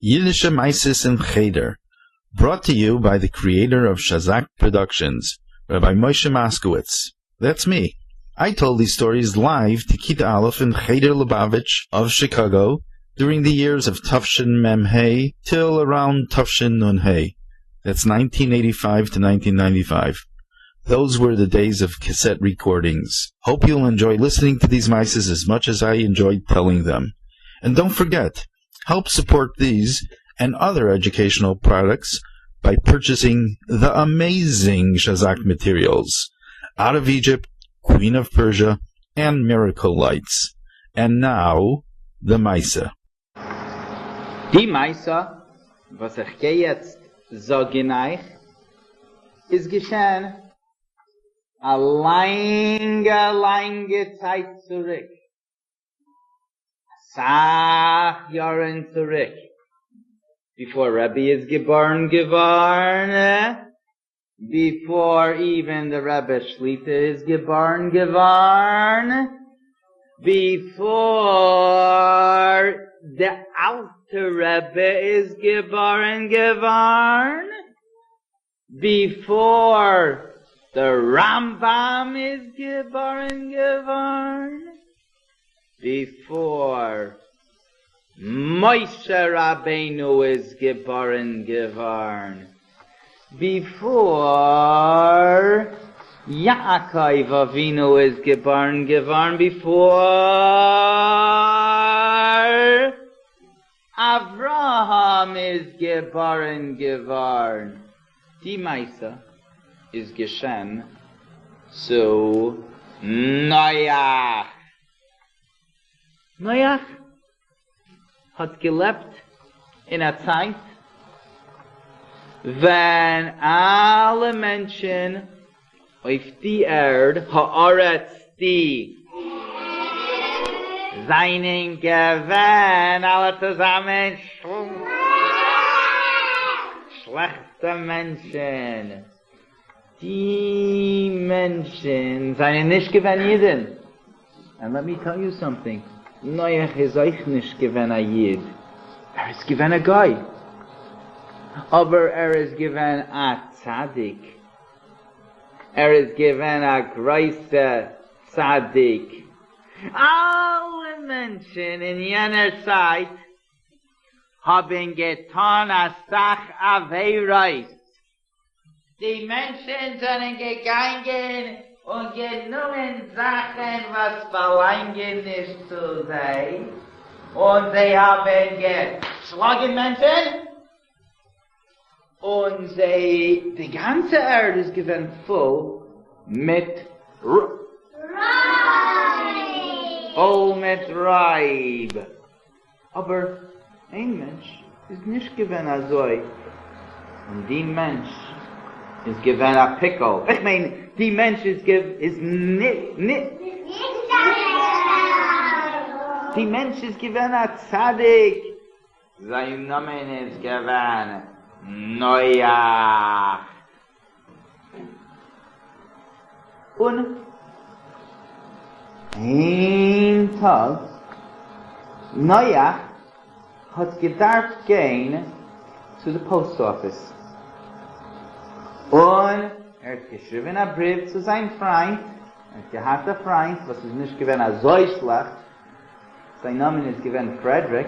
Yiddishe Maises in Cheder, brought to you by the creator of Shazak Productions, Rabbi Moshe Moskowitz. That's me. I told these stories live to Kita Aleph in Cheder Lubavitch of Chicago during the years of Tufshin Mem Hey till around Tufshin Nun Hey. That's 1985 to 1995. Those were the days of cassette recordings. Hope you'll enjoy listening to these mices as much as I enjoyed telling them. And don't forget, help support these and other educational products by purchasing the amazing Shazak materials, Out of Egypt, Queen of Persia, and Miracle Lights. And now, the Misa. די מעשה וואס איך גיי יעצט זאגן אייך איז געשען א לאנגע לאנגע צייט צוריק, אסאך יארן צוריק, before רבי איז געבארן געווארן, before even the רבי שליטא איז געבארן געווארן, before the אלטע רבי איז געבארן געווארן, before the רמב"ם איז געבארן געווארן, before משה רבינו איז געבארן געווארן, before יעקב אבינו איז געבארן געווארן, before אברהם איז געבארן געווארן. די מעשה איז געשען צו נח. נח האט געלעבט אין א צייט ווען אלע מענטשן אויף די ערד, הארץ די, זענען געווען אלע צוזאמען שלעכטע מענטשן. די מענטשן זענען נישט געווען אידן. And let me tell you something, נח איז אויך נישט געווען א איד, ער איז געווען א גוי, אבער ער איז געווען א צדיק, ער איז געווען א גרויסע צדיק. אלע מענטשן אין יענער צייט האבן געטאן אסאך עבירות, די מענטשן זענען געגאנגען און גענומען זאכן וואס באלאנגען נישט צו זיי, און זיי האבן געשלאגן מענטשן, און זיי, די גאנצע ערד איז געווען פול מיט פול מיט רויב. אבער איין מענטש איז נישט געווען אזוי, און די מענטש איז געווען א פיקל, איך מיין די מענטש איז איז די מענטש איז געווען א צדיק, זיין נאמען איז געווען נח. און איין טאג נח האט געדארפט גיין צו די post office, און ער האט געשריבען א בריוו צו זיין פריינט, ער האט געהאט א פריינט וואס איז נישט געווען אזוי שלעכט, זיין נאמען איז געווען פרעדריק,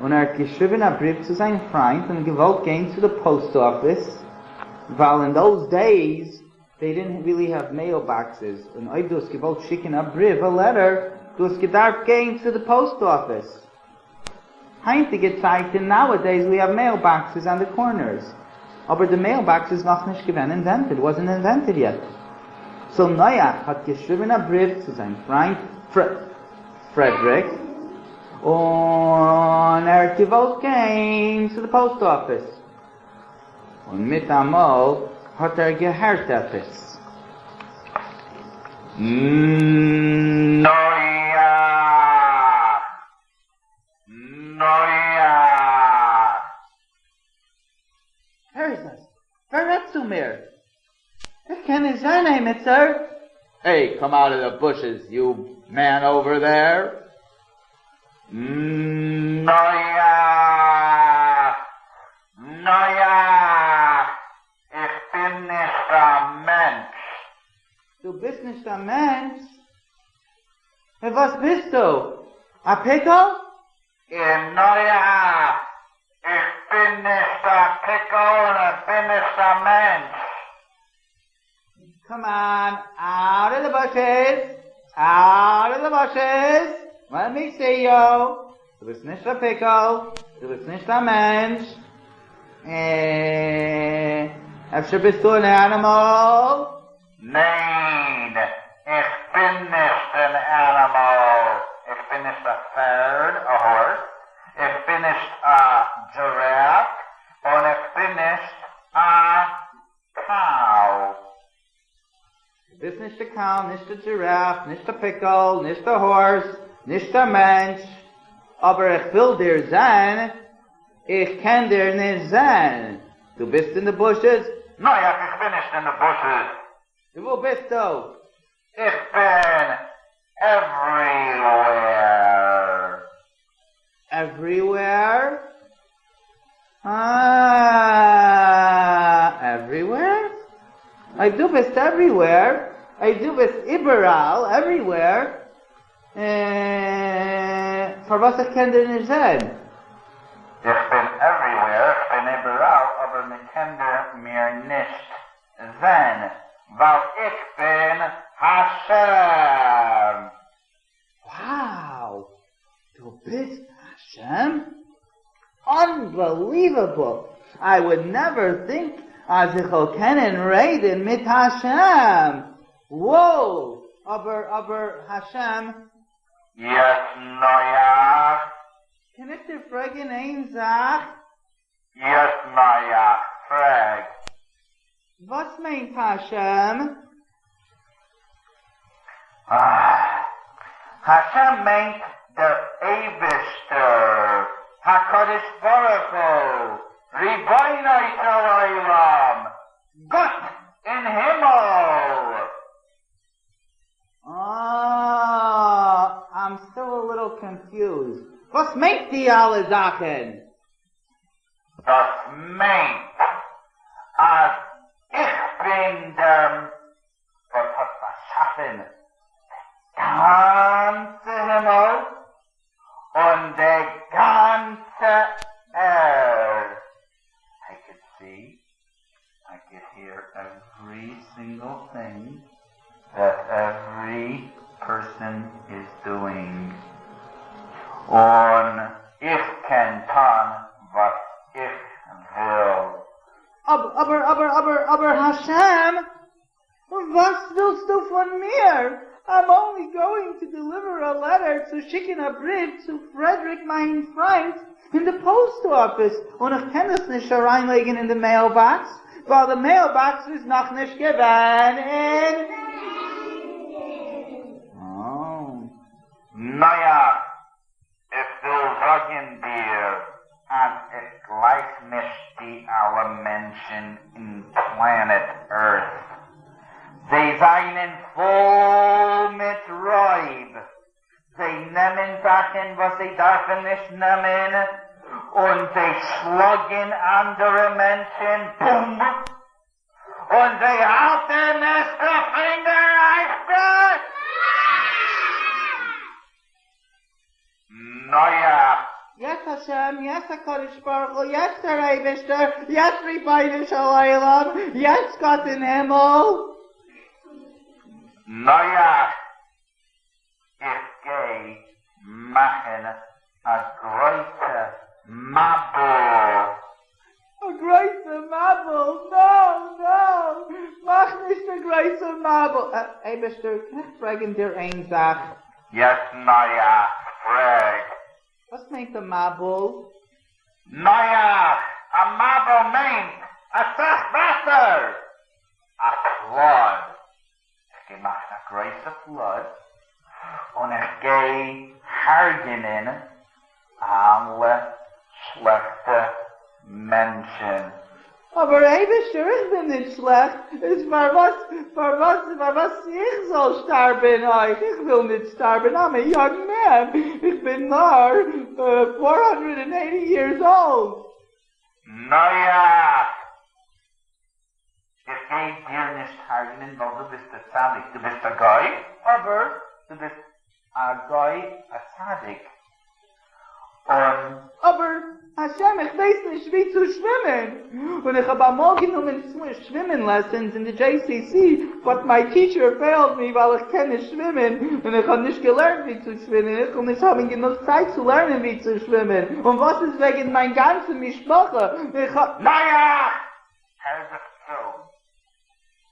און ער האט געשריבען א בריוו צו זיין פריינט און געוואלט גיין צו די post office, ווייל אין those days they didn't really have mail boxes, און אויב דו האסט געוואלט שיקען א בריוו, א letter, דו האסט געדארפט גיין צו די post office. היינטיגע צייטען, nowadays we have mail boxes on the corners, אבער די mail box איז נאכנישט געווען invented, wasn't invented yet. So נח האט געשריבען א בריוו צו זיין פריינט פרעדריק, און ער האט געוואלט גיין צו די post office, און מיטאמאל האט ער געהערט עפעס. נח! נח! ווער איז דאס? ווער רעדט צו מיר? איך קען נישט זיין עימיצער. Hey, come out of the bushes, you man over there. נח! ביסט נישט א מענטש, וואס ביסטו? א פיקל? נוח, איך בין נישט א פיקל און איך בין נישט א מענטש. Come on, out of the bushes, out of the bushes, let me see you. דו ביסט נישט א פיקל, דו ביסט נישט א מענטש. אה, אפשר ביסטו אן animal? ניין, איך בין נישט אן animal. איך בין נישט א פערד, a horse. איך בין נישט א giraffe און איך בין נישט א cow. דו ביסט נישט א cow, נישט א giraffe, נישט א פיקל, נישט א horse, נישט א מענטש. אבער איך וויל דיר זען, איך קען דיר נישט זען. דו ביסט אין די bushes? נוח, איך בין נישט אין די bushes. וואו ביסטו? איך בין everywhere. Everywhere? Ah, everywhere? אויב דו ביסט everywhere, אויב דו ביסט איבעראל, everywhere, אה, פארוואס איך קען דיר נישט זען? איך בין everywhere, איך בין איבעראל, אבער מען קען דיר מיר נישט זען, ווייל איך בין השם. Wow! דו ביסט השם? Unbelievable! I would never think אז איך וועל קענען רעדן מיט השם. Whoa! אבער, אבער, השם, Yes, נוח. קען איך דיר פרעגן איין זאך? Yes, נוח, פרעג. וואס מיינט השם? אה, השם מיינט דער אייבערשטער, הקדוש ברוך הוא, רבונו של עולם, גאט אין הימל. Ah, I'm still a little confused. וואס מיינט די אלע זאכן? דאס מיינט, אז איך בין דער, וואס האט באשאפן דער גאנצע הימל און די גאנצע ערד. I could see, I could hear every single thing that every person is doing. און איך קען טאן, וואס איך וויל. אבער, אבער, אבער, אבער, אבער השם, וואס ווילסטו פון מיר? I'm only going to deliver a letter צו שיקן א בריוו צו Frederick, מיין פריינד, in the post office. און איך קען דאס נישט אריינלייגן אין the mailbox, ווייל the mailbox איז נאך נישט געווען אין... Oh. נוח, איך וויל זאגן דיר, אז איך גלייך נישט די אלע מענטשן אין planet Earth. זיי זענען פול מיט רויב. זיי נעמען זאכן, וואס זיי דארפן נישט נעמען, און זיי שלאגן אנדערע מענטשן, בום! און זיי האלטן נישט די פינגער אויף די... נוח, Yes, השם, yes, הקדוש ברוך הוא, yes, דער אייבערשטער, yes, רבונו של עולם, yes, גאט אין הימל. נוח, איך גיי מאכן א גרויסע מבול. א גרויסע מבול, no, no, מאך נישט א גרויסע מבול. אה, אייבערשטער, קען איך פרעגן דיר איין זאך? Yes, נוח, פרעג. וואס מיינט א מבול? נוח, א מבול מיינט א סך וואסער. א flood. איך גיי מאכן א גרויסע flood און איך גיי הרגענען אלע שלעכטע מענטשן. אבער אייבערשטער, איך בין נישט שלעכט. איז פארוואס, פארוואס, פארוואס איך זאל שטארבן אויך? איך וויל נישט שטארבן. I'm a young man. איך בין נאר 480 years old. נוח, איך גיי דיר נישט הרג'נען ווייל דו ביסט א צדיק, דו ביסט א גוי, אבער דו ביסט א גוי א צדיק, און. אבער השם איך ווייס נישט ווי צו שווימען, און איך האב אמאל גענומען שווימען לעסענס אין די JCC, באט מיי טיטשער פעילד מי ווייל איך קען נישט שווימען, און איך האב נישט געלערנט ווי צו שווימען, איך וועל נישט האבן גענוג צייט צו לערנען ווי צו שווימען, און וואס איז וועגן מיין גאנצע משפחה, איך האב. נח! הער זיך צו,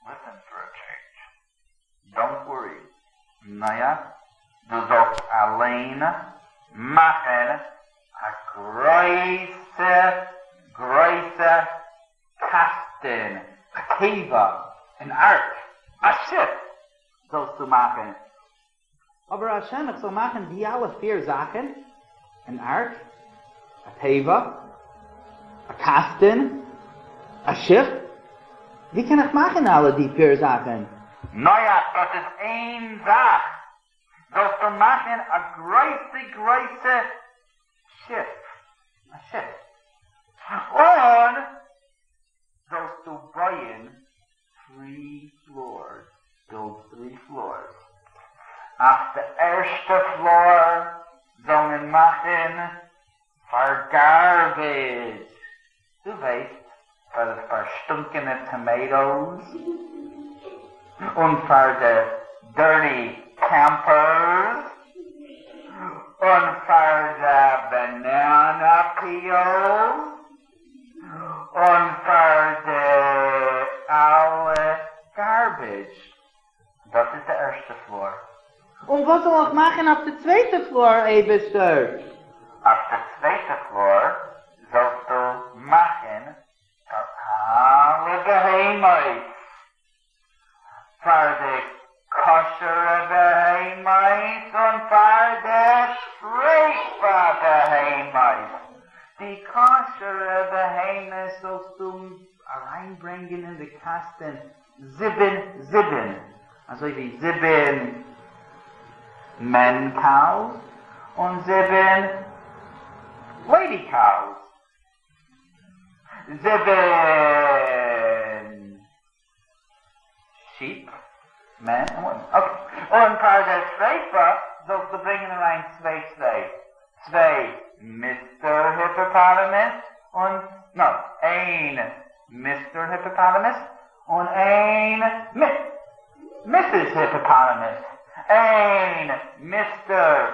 ליסען פאר א טשעינדזש, דאונט ווארי, נח, דו זאלסט אליין מאכן א גרויסע גרויסע קאסטן, א תיבה, אן ארק, א שיף זאלסטו מאכן. אבער השם איך זאל מאכן די אלע פיר זאכן, אן ארק, א תיבה, א קאסטן, א שיף, ווי קען איך מאכן אלע די פיר זאכן? נח, דאס איז איין זאך, זאלסטו מאכן א גרויסע גרויסע שיף, א שיף, און זאלסטו בויען טרי פלארס, בילד טרי פלארס, אויף די ערשטע פלאר זאל מען מאכן פאר גארבידזש, דו ווייסט, פאר די פארשטונקענע טאמעיטאס, און פאר די דירטי פעמפערס, און פאר די בענענא פיעלס, און פאר די אלע גארבידזש. דאס איז די ערשטע פלאר. און וואס זאל איך מאכן אויף די צווייטע פלאר אייבערשטער? אויף די צווייטע פלאר זאלסטו מאכן פאר אלע בהמות, פאר די כשר'ע בהמות און פאר די טריפה בהמות, די כשר'ע בהמות זאלסטו אריינברענגען אין די קאסטען זיבן זיבן, אזוי ווי זיבן מען קאוס און זיבן לעידי קאוס, זיבן שיפ, מען און וואמען, אקעי, און פאר די טריפה זאלסטו ברענגען אריין צוויי צוויי, צוויי מיסטער היפאפאטעמוס און נא, איין מיסטער היפאפאטעמוס און איין מיסיס היפאפאטעמוס, איין מיסטער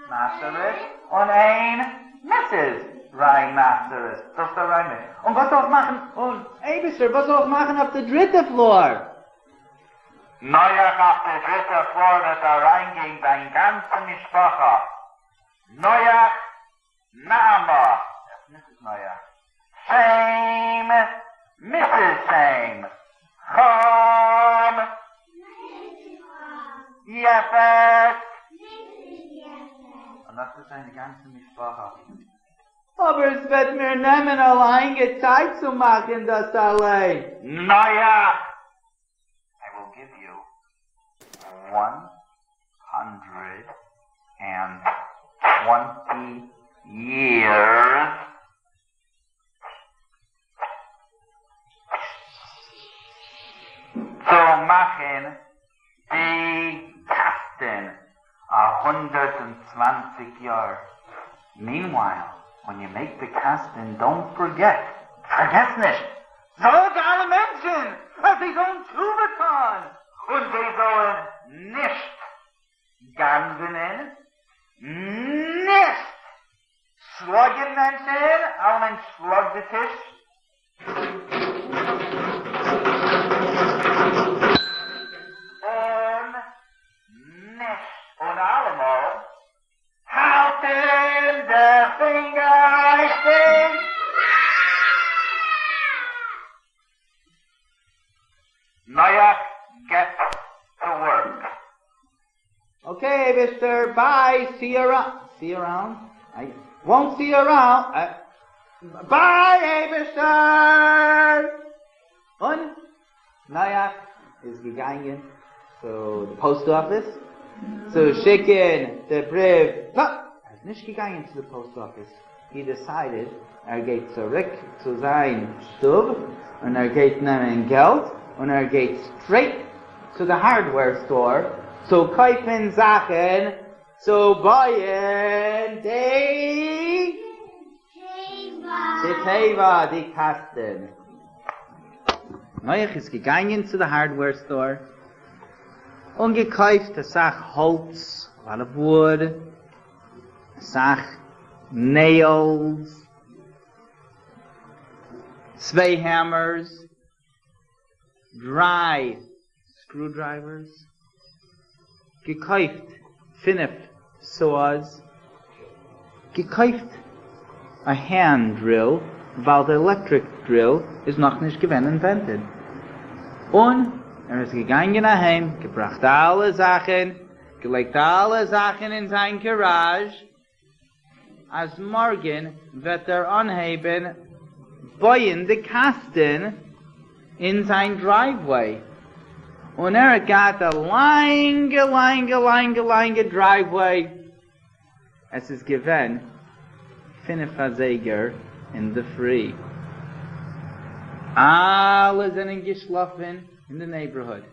ריינאסערעס און איין מיסיס ריינאסערעס, זאלסטו אריינברענגען. און וואס זאל איך מאכן? און אייבערשטער וואס זאל איך מאכן אויף די דריטע פלאר? נח אויף די דריטע פלאר וועט אריינגיין דיין גאנצע משפחה, נח, נעמה, מיסיס נח, שם, מיסיס שם, חם, יפת, און דאס איז זיין גאנצע משפחה. אבער עס וועט מיר נעמען א לאנגע צייט צו מאכן דאס אליין. נח, I will give you 120 years צו מאכן די קאסטן א הונדערט און צוואנציג יאר. Meanwhile, when you make the קאסטן, don't forget, פארגעס נישט, זאג אלע מענטשן אז זיי זאלן תשובה טון און זיי זאלן נישט גנב'נען, נישט שלאגן מענטשן, אלעמען שלאג די טיש. און נישט און אלעמאל האלטן די פינגער אויף דעם. נח, געט טו ווארק. אקעי אייבערשטער, ביי, סי יו אראונד, סי יו אראונד? איי וואנט סי יו אראונד, ביי אייבערשטער! און נח איז געגאנגען צו די פאוסט אפיס צו שיקן די בריוו, נא, ער איז נישט געגאנגען צו די פאוסט אפיס. He decided ער גייט צוריק צו זיין שטוב און ער גייט נעמען געלט און ער גייט straight צו די hardware store צו קויפן זאכן צו בויען די די תיבה די קאסטן. נח איז געגאנגען צו די hardware store און געקויפט אסאך האלץ, a lot of wood, אסאך nails, צוויי hammers, דריי screwdrivers, געקויפט פינף saws, געקויפט א hand drill ווייל די electric drill איז נאכנישט געווען invented, און ער איז געגאנגען אהיים, געבראכט אלע זאכן, געלייגט אלע זאכן אין זיין גאראזש, אז מארגן וועט ער אנהייבן בויען די קאסטן אין זיין driveway, און ער האט געהאט א לאנגע לאנגע לאנגע לאנגע driveway, עס איז געווען פינף אזייגער אינדערפרי, אלע זענען געשלאפן אין די neighborhood.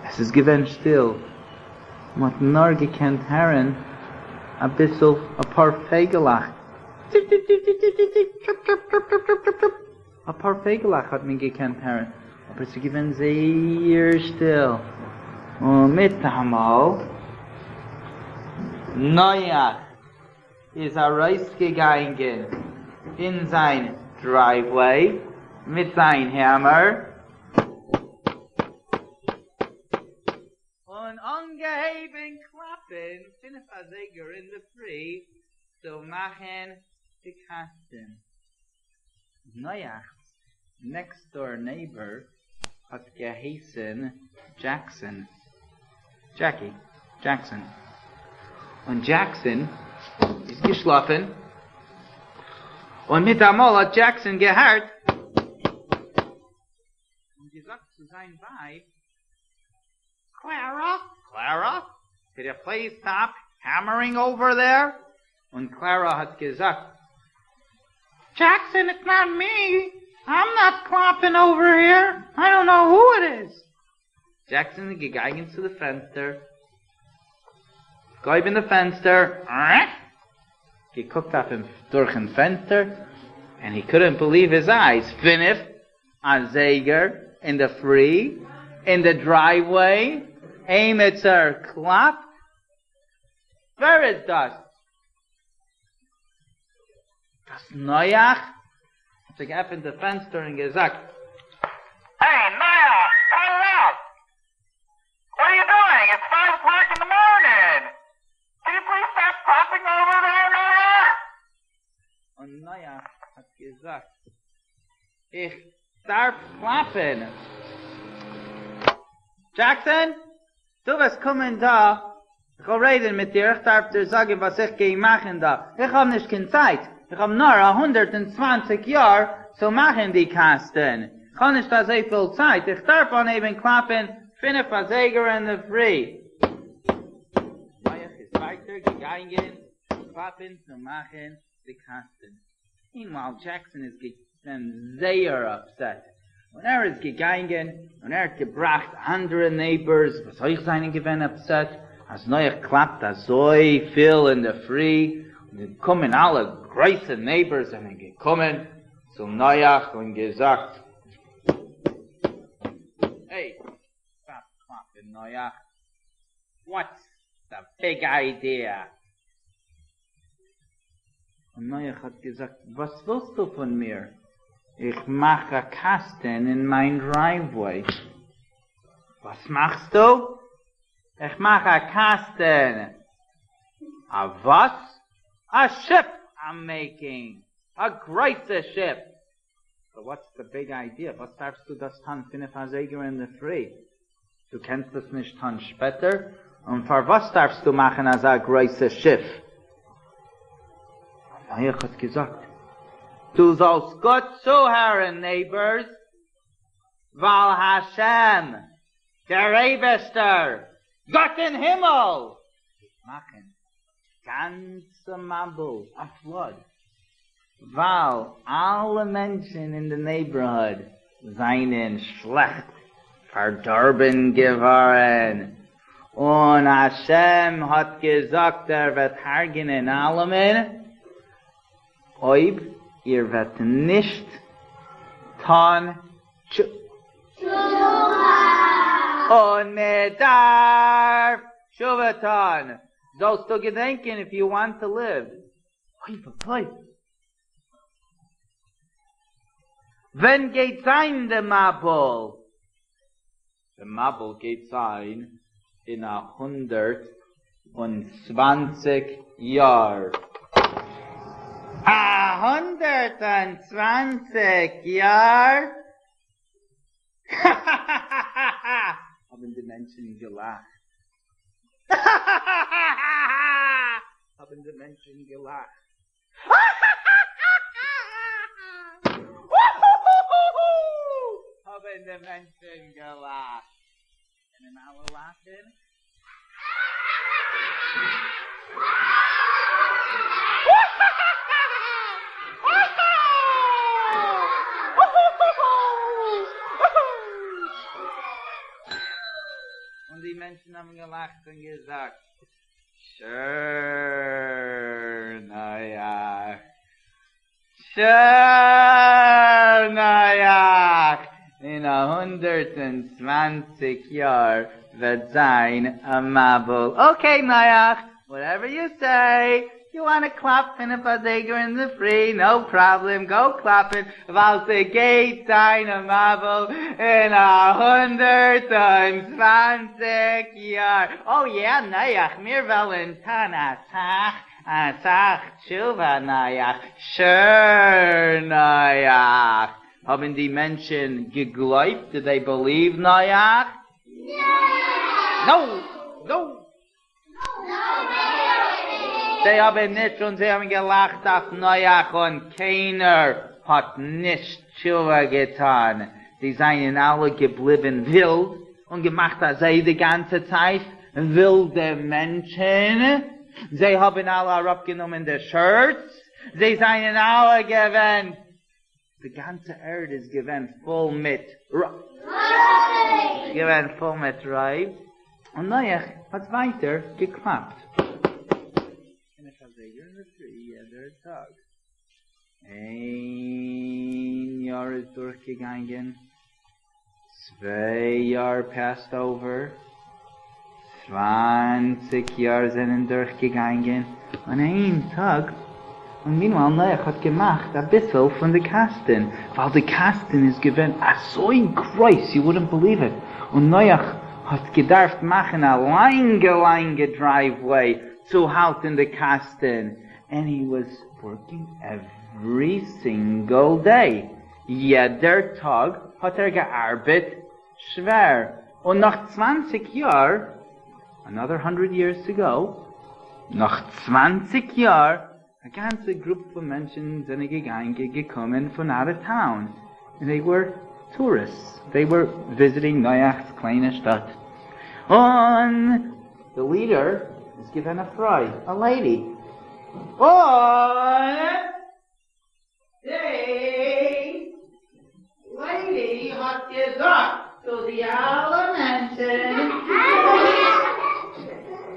עס איז געווען שטיל, מען האט נאר געקענט הערן אביסל אפאר פייגעלעך, טיק-טיק-טיק-טיק-טיק-טיק, טשופ-טשופ-טשופ-טשופ-טשופ-טשופ, אפאר פייגעלעך האט מען געקענט הערן, אבער עס איז געווען זייער שטיל, און מיטאמאל, נח איז ארויסגעגאנגען אין זיין driveway מיט זיין hammer און אנגעהויבן קלאפן פינף אזייגער אינדערפרי צו מאכן די קאסטן. נח'ס next door neighbor האט געהייסן Jackson, Jackie Jackson, און Jackson איז געשלאפן, און מיטאמאל האט Jackson געהערט און געזאגט צו זיין ווייב, Clara, Clara, could you please stop hammering over there? און Clara האט געזאגט, Jackson, it's not me, I'm not קלאפן over here, I don't know who it is. Jackson איז געגאנגען צו די פענסטער, געהויבן די פענסטער, געקוקט אויף אים דורכן פענסטער, and he couldn't believe his eyes, פינף אזייגער אינדערפרי, אין די driveway, עימיצער קלאפט, ווער איז דאס? דאס נח? האט זיך געעפענט די פענסטער און געזאגט. Hey Noach, cut it out! What are you doing? It's five o'clock in the morning! Can you please stop clapping over there, Noach? און נח האט געזאגט, איך דארף קלאפן. Jackson, דו וועסט קומען דא, איך וויל רעדן מיט דיר, איך דארף דיר זאגן וואס איך גיי מאכן דא, איך האב נישט קיין צייט, איך האב נאר א 120 יאר צו מאכן די קאסטן, איך האב נישט אזויפיל צייט, איך דארף אנהייבן קלאפן פינף אזייגער אינדערפרי. נח איז ווייטער געגאנגען קלאפן צו מאכן די קאסטן. Meanwhile, Jackson איז געווען זייער upset, און ער איז געגאנגען און ער האט געבראכט אנדערע neighbors וואס אויך זענען געווען upset אז נח קלאפט אזוי פיל אינדערפרי, און געקומען אלע גרויסע neighbors זענען געקומען צו נח און געזאגט, Hey, stop קלאפן נח, what's the big idea? און נח האט געזאגט, וואס ווילסטו פון מיר? איך מאך א קאסטן אין מיין driveway. וואס מאכסטו? איך מאך א קאסטן. א וואס? א שיף I'm making! א גרויסע שיף! So what's the big idea? וואס דארפסטו דאס טון פינף אזייגער אינדערפרי? דו קענסט דאס נישט טון שפעטער? און פארוואס דארפסטו מאכן אזא גרויסע שיף? נח האט געזאגט, דו זאלסט גוט צוהערן, neighbors! ווייל השם, דער אייבערשטער, גאט אין הימל, וועט מאכן גאנצע מבול, א פלאד, ווייל אלע מענטשן אין די נעיבארהוד זענען שלעכט פארדארבן געווארן, און השם האט געזאגט ער וועט הרג'נען אלעמען אויב איר וועט נישט טון תשובה. און מען דארף תשובה טון, זאלסטו געדענקען איף יו וואנט טו ליוו. אוי ואבוי! ווען גייט זיין די מבול? די מבול גייט זיין אין א 120 יאר. א 120 יאר? כאַ-כאַ-כאַ-כאַ! האָבן די מענטשן געלאַכט. כאַ-כאַ-כאַ-כאַ! האָבן די מענטשן געלאַכט. כאַ-כאַ-כאַ-כאַ! האָבן די מענטשן געלאַכט. קענען אַלע לאַכן? און די מענטשן האבן געלאכט און געזאגט, שור נח! שור נח! אין א 120 יאר וועט זיין א מבול. אקעי נח, וואטעווער יו סעי, יו וואנא קלאפ פינף אזייגער אינדערפרי, נאו פראבלעם, גאו קלאפן, ווייל ס'גייט זיין א מבול אין א 120 יאר. אוי יא נח, מיר וועלן טון אסאך אסאך תשובה נח, שור נח. האבן די מענטשן געגלויבט? דיד דעי בעליוו נח? נאו! נאו! זיי האבן נישט און זיי האבן געלאכט אויף נח און קיינער האט נישט תשובה געטאן, זיי זענען אלע געבליבן ווילד און געמאכט אזוי די גאנצע צייט, ווילדע מענטשן, זיי האבן אלע אראפגענומען די שירטס, זיי זענען אלע געווען, די גאנצע ערד איז געווען פול מיט געווען פול מיט רויב, און נח האט ווייטער געקלאפט. פינף אזייגער אינדערפרי יעדער טאג. איין יאר איז דורכגעגאנגען, צוויי יאר פעסט אווער, צוואנציג יאר זענען דורכגעגאנגען, און איין טאג, און מינווייל נח האט געמאכט אביסל פון די קאסטען, ווייל די קאסטען איז געווען אזוי גרויס, יו וואודענט בעליוו איט, און נח האט געדארפט מאכן א לאנגע לאנגע דרייוו-וועי צו האלטען די קאסטען, ענד הי וואס ווארקינג עוורי סינגעל דעי, יעדער טאג האט ער געארבעט שווער, און נאך צוואנציג יאר, אנאדער האנדרעד יערס טו גאו, נאך צוואנציג יאר, א גאנצע גרופ פון מענטשן זענען געגאנגען געקומען פון אוט אוו טאון, און דעי ווער טוריסטס, דעי ווער וויזיטינג נח'ס קליינע שטאט, און די לידער איז געווען א פרוי, א לעידי, און די לעידי האט געזאגט צו די אלע מענטשן,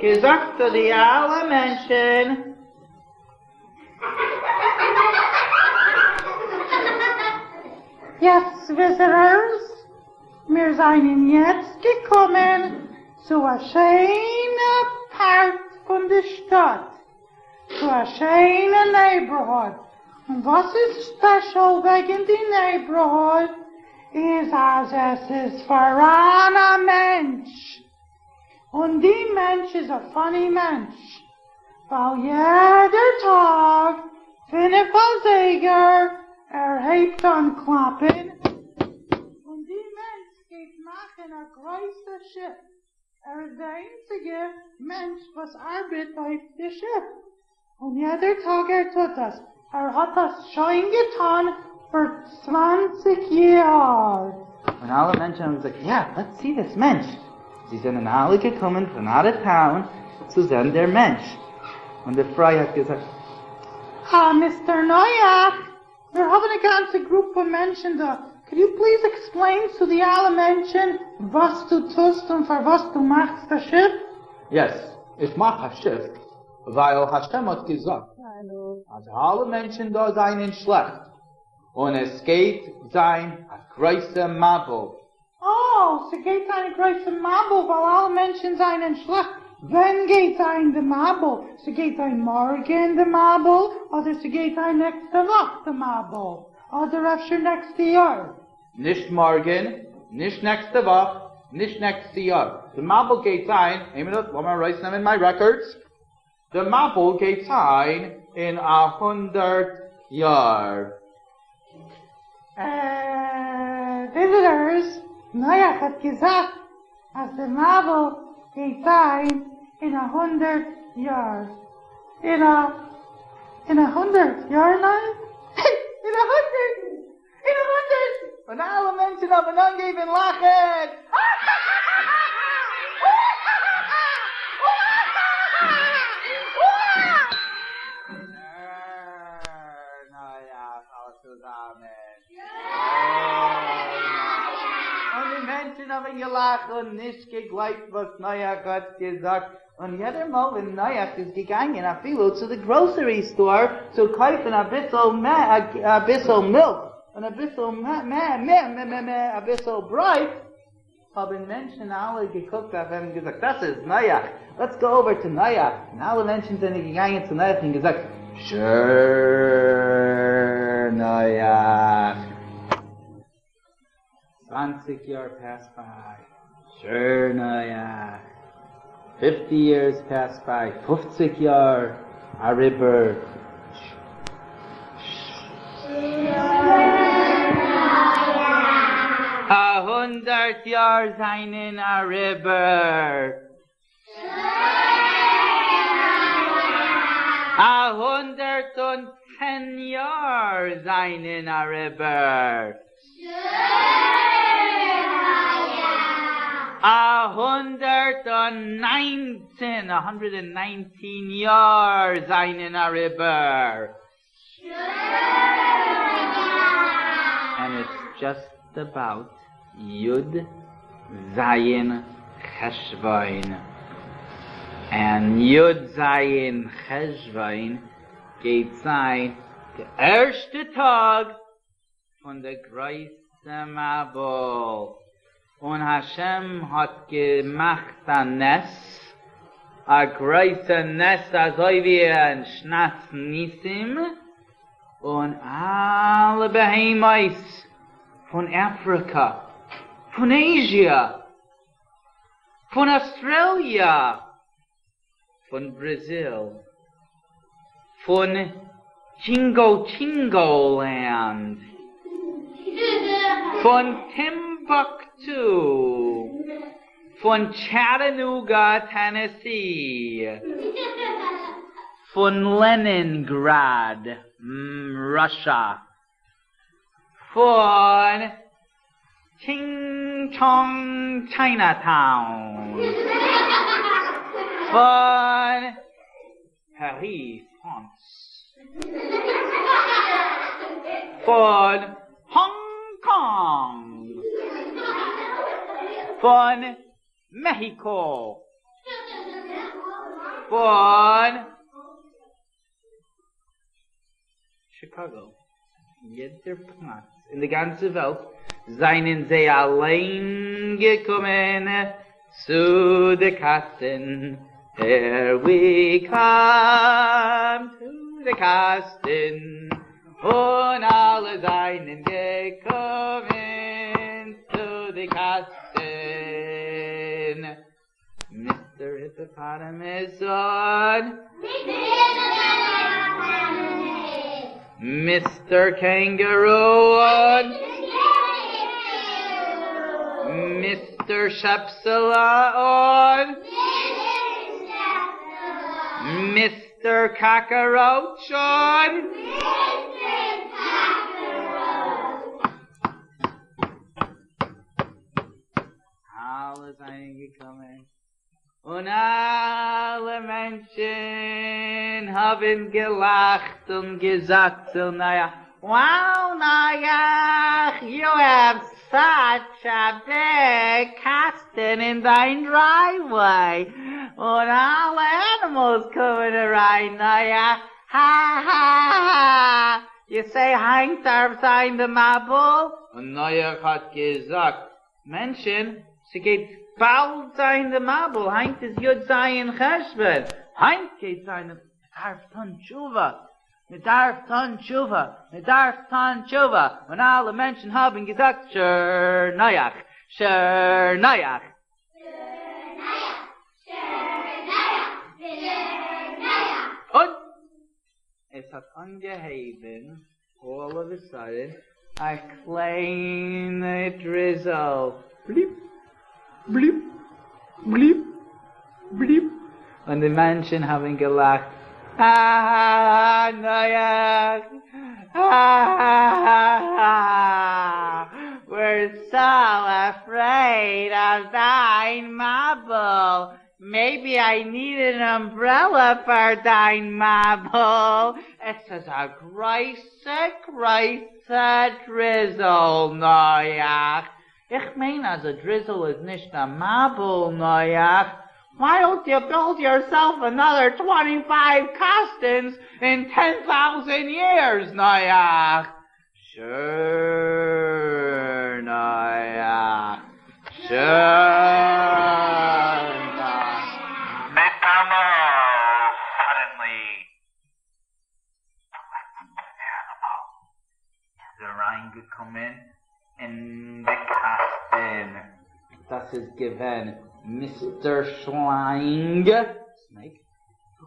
געזאגט צו די אלע מענטשן, יעס וויזיטערס, מיר זענען יעצט געקומען צו א שיינע פארט פון די שטאט, צו א שיינע נעיבארהוד, און וואס איז ספעשל וועגן די נעיבארהוד איז אז עס איז פאראן א מענטש, און די מענטש איז א פאני מענטש, ווייל יעדער טאג פינף אזייגער ער הייבט אן קלאפן, און די מענטש גייט מאכן א גרויסע שיף, ער איז די איינציגע מענטש וואס ארבעט אויף די שיף, און יעדער טאג ער טוט עס, ער האט עס שוין געטאן פאר צוואנציג יאר. און אלע מענטשן האבן געזאגט, יא, לעטס סי דיס מענטש. זיי זענען אלע געקומען פון אוט אוו טאון צו זען דער מענטש. און די פרוי האט געזאגט. אה, מיסטער נוח, מיר האבן א גאנצע גרופ פון מענטשן דא, קוד יו פליז עקספלעין צו די אלע מענטשן וואס דו טוסט און פארוואס דו מאכסט א שיף? יעס, איך מאך א שיף ווייל השם האט געזאגט אז אלע מענטשן דא זענען שלעכט און עס גייט זיין א גרויסע מבול. אה, ס'גייט זיין א גרויסע מבול ווייל אלע מענטשן זענען שלעכט, ווען גייט זיין די מבול? ס'גייט זיין מארגן די מבול אדער ס'גייט זיין נעקסטע וואך די מבול אדער אפשר נעקסטע יאר? נישט מארגן, נישט נעקסטע וואך, נישט נעקסטע יאר, די מבול גייט זיין, איין מינוט לאמיר ארויסנעמען מיי רעקארדס, די מבול גייט זיין אין א הונדערט יאר. אה, וויזיטערס, נוח האט געזאגט אז די מבול גייט זיין אין א הונדערט יאר. אין א, אין א הונדערט יאר ניין? אין א הונדערט! אין א הונדערט! און אלע מענטשן האבן אנגעהויבן לאכן. און די מענטשן האבן געלאכט און נישט געגלייבט וואס נוח האט געזאגט, און יעדער מאל ווען נוח איז געגאנגען אפילו צו די גראסערי סטאר צו קויפן אביסל אביסל מילך און אביסל אביסל ברויט, האבן מענטשן אלע געקוקט אויף אים און געזאגט, דאס איז נוח, לעטס גאו אווער טו נוח, און אלע מענטשן זענען געגאנגען צו נוח און געזאגט, שור נוח. צוואנציג יאר פעסט ביי, שור נוח. פיפטי יערס פעסט ביי, פופציג יאר אריבער. א הונדערט יאר זענען אריבער. א הונדערט און צען יאר זענען אריבער. א הונדערט און ניינצן, א האנדרעד ענד ניינטין, יאר זענען אריבער. ענד איטס דזשאסט אבאוט י ז חשוון, ענד י ז חשוון גייט זיין די ערשטע טאג פון די גרויסע מבול, און השם האט געמאכט א נס, א גרויסע נס אזוי ווי אין שנת ניסים, און אלע בהמות פון אפריקא, פון אזיע, פון אסטרעליע, פון בראזיל, פון טשינגא טשינגא לאנד, פון טימבוקטו, פון טשעטענוגא טענעסי, פון לענינגראד ראשע, פון טשינג טשאנג טשיינע טאון, פון פאריז פראנץ, פון האנג קאנג, פון מעהיקא, פון שיקאגא, יעדער פלאץ אין די גאנצע וועלט זענען זיי אליין געקומען צו די קאסטן, העיר ווי קאם טו די קאסטן, און אלע זענען געקומען צו די קאסטן. מיסטער היפאפאטעמוס און מיסטער קענגערו און מיסטער שעפסעלע און מיסטער קאקעראוטש און. אלע זענען געקומען, און אלע מענטשן האבן געלאכט און געזאגט צו נח, Wow Noach, you have such a big קאסטן אין דיין driveway, און אלע animals קומען אריין, נח, הא הא הא, you say היינט דארף זיין די מבול? און נח האט געזאגט, מענטשן, ס'גייט באלד זיין די מבול, היינט איז י ז חשוון, היינט גייט זיין די, מ'דארף טון תשובה, מ'דארף טון תשובה, מ'דארף טון תשובה, און אלע מענטשן האבן געזאגט שר נח, שר נח. און עס האט אנגעהויבן all of a sudden א קליינע drizzle, בליפ בליפ בליפ בליפ, און די מענטשן האבן געלאכט, האהאהא נח, האהאהא, we're so afraid of דיין מבול, maybe I need an umbrella פאר דיין מבול, עס איז א גרויסע גרויסע drizzle נח, איך מיין אז א drizzle איז נישט א מבול נח, why don't you build yourself another twenty five קאסטענס אין ten thousand years נח, sure נח, sure נח. מיטאמאל suddenly די לעצטע animal איז אריינגעקומען אין די קאסטן, דאס איז געווען Mister שלאנג, snake,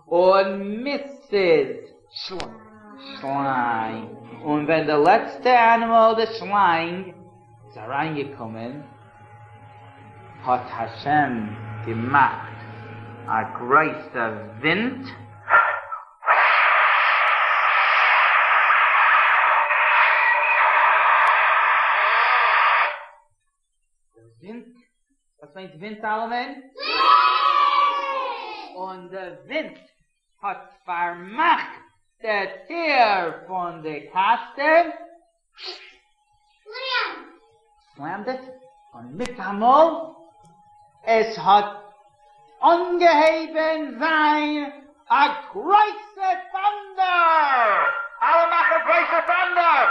און Missus שלאנג, און ווען די לעצטע animal די שלאנג איז אריינגעקומען האט השם געמאכט א גרויסע ווינט, די ווינט, וואס מיינט ווינט אלעמען? און די ווינט האט פארמאכט די טיר פון די קאסטן, slammed it, און מיטאמאל עס האט אנגעהויבן זיין א גרויסע thunder! אלע מאכן גרויסע thunder!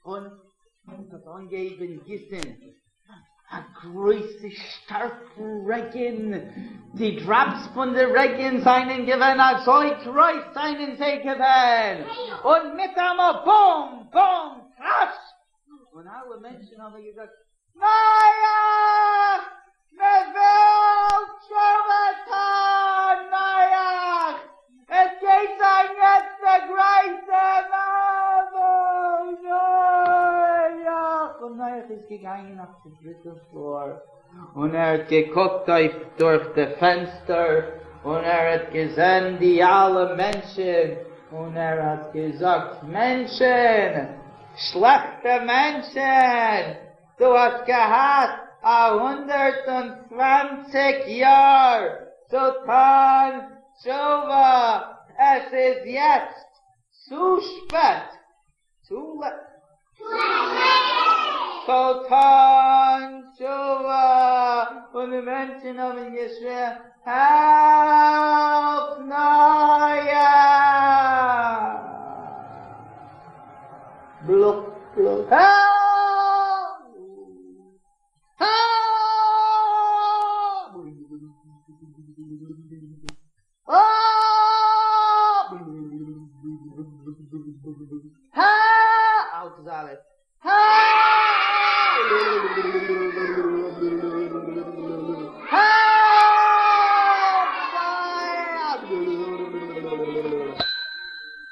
און עס האט אנגעהויבן גיסן א גרויסע שטארקע רעגן, די drops פון די רעגן זענען געווען אזוי גרויס זענען זיי געווען, און מיטאמאל בום בום טראסק, און אלע מענטשן האבן געזאגט נח! מען וויל תשובה טון! נח! עס גייט זיין יעצט די גרויסע מבול! נח! און נח איז געגאנגען אויף די דריטע floor און ער האט געקוקט אויף דורך די פענסטער און ער האט געזען די אלע מענטשן און ער האט געזאגט, מענטשן! שלעכטע מענטשן! דו האסט געהאט א 120 יאר צו טון תשובה, עס איז יעצט צו שפעט צו טון תשובה, און די מענטשן האבן געשריגן העלפ נח! בלופ בלופ העלפ! העלפ! העלפ! אלט איז אלעס. העלפ!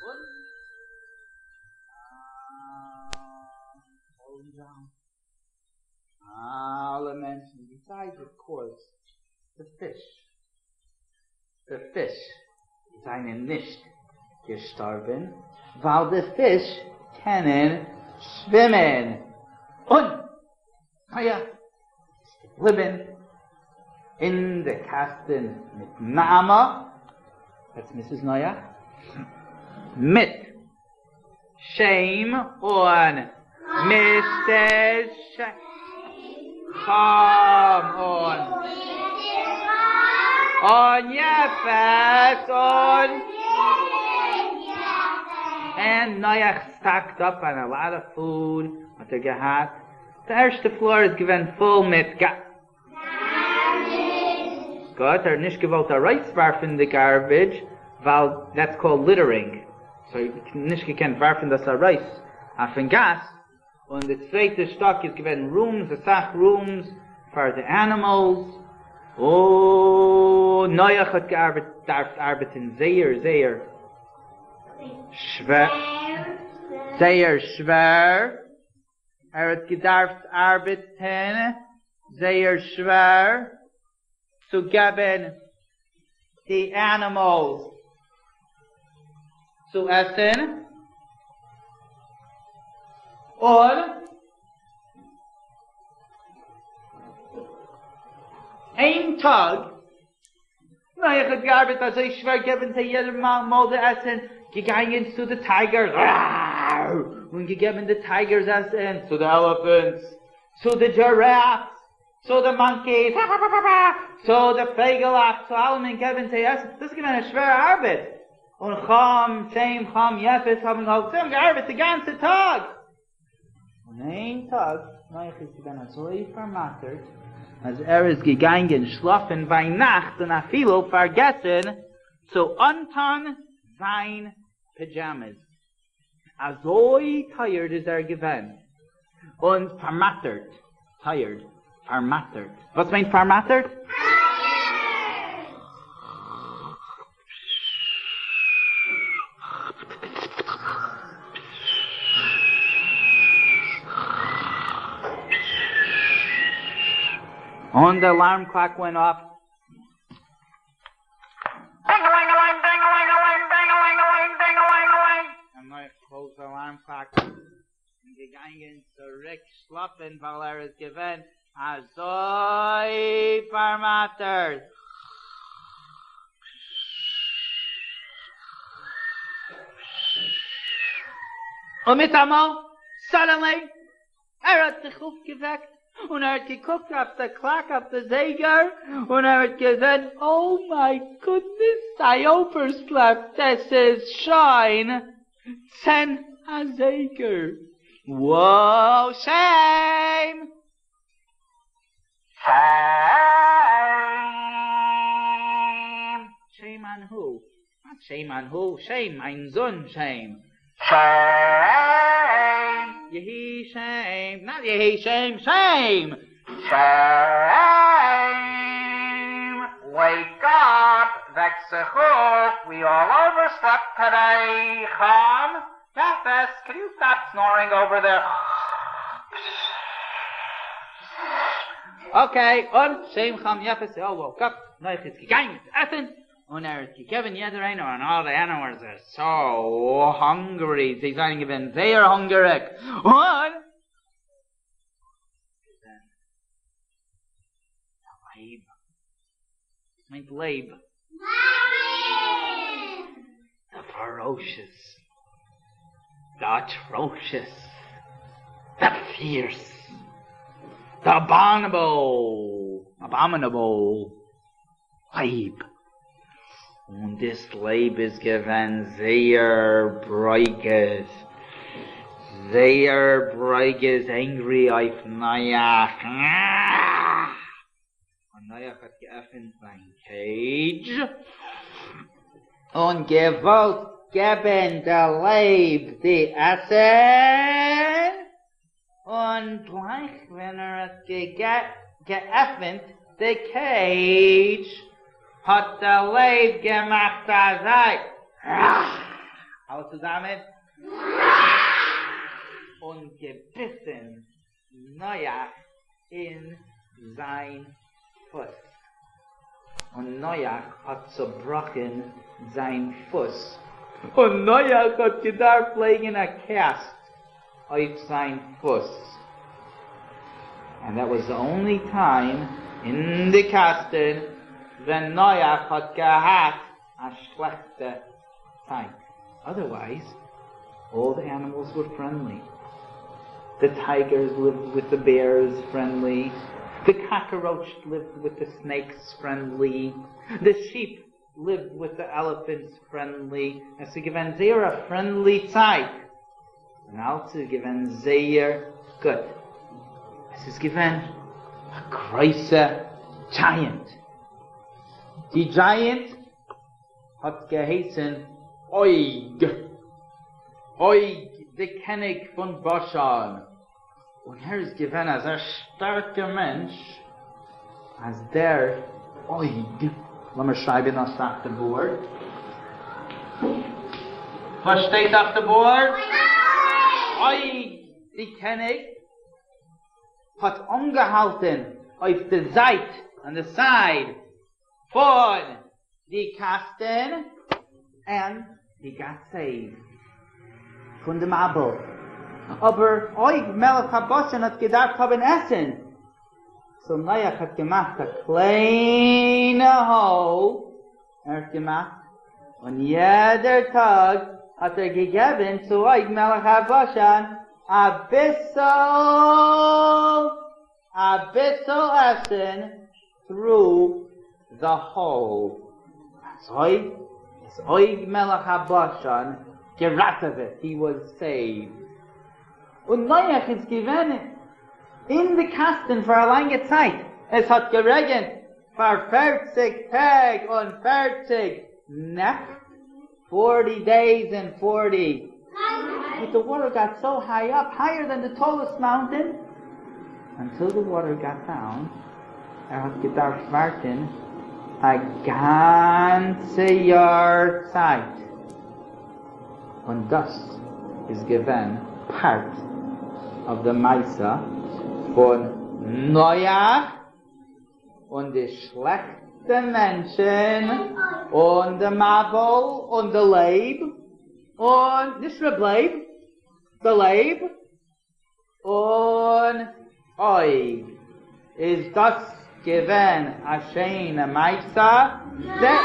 און Besides, of course, the fish. The fish זענען נישט געשטארבן, ווייל די פיש קענען שווימען. און נח איז געבליבן אין די קאסטן מיט נעמה, that's Mrs. נח, מיט שם און Mr. חם און און יפת און And Noach stocked up on a lot of food, האט ער געהאט. די ערשטע floor איז געווען פול מיט גא. גוט, ער האט נישט געוואלט ארויסווארפן די garbage, ווייל that's called littering. So נישט געקענט ווארפן דאס ארויס אויפן גאס. און די צווייטע שטאק איז געווען rooms, אסאך rooms פאר די animals. און נח האט געארבעט, דארפט ארבעטן זייער זייער שווער, זייער שווער. ער האט געדארפט ארבעטן זייער שווער צו געבן די animals צו עסן. און איין טאג, נח האט געארבעט אזוי שווער געבן זיי יעדע מאל די עסן, געגאנגען צו די tiger און געגעבן די tigers עסן, צו די elephants, צו די giraffes, צו די monkeys, צו די פייגעלעך, צו אלעמען געבן זיי עסן, דאס איז געווען א שווערע ארבעט, און חם, שם, חם, יפת האבן געהאלפן, זיי האבן געארבעט די גאנצע טאג. און איין טאג, נח איז געווען אזוי פארמאטערט, אז ער איז געגאנגען שלאפן ביינאכט און אפילו פארגעסן צו אנטון זיין pajamas. אזוי tired איז ער געווען און פארמאטערט, tired, פארמאטערט. וואס מיינט פארמאטערט? און די alarm clock went off. און נח closed the alarm clock און געגאנגען צוריק שלאפן ווייל ער איז געווען אזוי פארמאטערט. און מיטאמאל, suddenly, ער האט זיך אויפגעוועקט און ער האט געקוקט אויף די clock, אויף די זייגער, און ער האט געזען, oh my goodness, I overslept, עס איז שוין 10 אזייגער. Wow, shame! Shame! Shame on who? Not shame on who, shame, מיין זון, shame. Shame! יהי שם, not יהי שם, shame! Shame! Wake up, וועק זיך אויף, we all overslept today. Cham, Yefes, can you stop snoring over there? Okay, און שם חם יפת, they all woke up. נח איז געגאנגען צו עסן, און ער האט געגעבן יעדער איינער, and all the animals are so hungry. זיי זענען געווען זייער הונגעריג. און לייב. וואס מיינט לייב? The ferocious, the atrocious, the fierce, the abominable, abominable לייב. און דאס לייב איז געווען זייער ברוגז, זייער ברוגז, angry אויף נח. און נח האט געעפנט זיין cage און געוואלט געבן דער לייב די עסן, און גלייך ווען ער האט געעפנט די cage האט דער לייב געמאכט אזוי, אלע צוזאמען, און געביסן נח אין זיין. פוס, און נח האט צובראכן זיין פוס, און נח האט געדארפט לייגן א cast אויף זיין פוס, and that was the only time אין די קאסטן ווען נח האט געהאט א שלעכטע צייט, otherwise all the animals were friendly, the tigers lived with the bears friendly, the cockroach lived with the snakes friendly, the sheep lived with the elephants friendly, עס איז געווען זייער א friendly צייט, און אלץ איז געווען זייער גוט, עס איז געווען א גרויסע giant, די giant האט געהייסן עוג, עוג די קעניג פון בשן, און ער איז געווען אזא שטארקע מענטש אז דער עוג, לאמיר שרייבן אויף די board, וואס שטייט אויף די board? עוג די קעניג האט אנגעהאלטן אויף די זייט, on the side, פון די קאסטן, and he got saved פון די מבול. אבער עוג מלך הבשן האט געדארפט האבן עסן, so נח האט געמאכט א קליינע hole, ער האט געמאכט, און יעדער טאג האט ער געגעבן צו עוג מלך הבשן אביסל, אביסל עסן through the hole. אזוי איז עוג מלך הבשן געראטעוועט, he was saved. און נח איז געווען אין די קאסטן פאר א לאנגע צייט, עס האט גערעגנט פאר פערציג טעג און פערציג נעכט, forty days and forty But the water got so high up, higher than the tallest mountain, until the water got down, ער האט געדארפט ווארטן א גאנצע יאר צייט. און דאס איז געווען part of די מעשה פון נח און די שלעכטע מענטשן און די מבול און די לייב און נישט רב לייב, די לייב און עוג. איז דאס געווען א שיינע מעשה? זייער!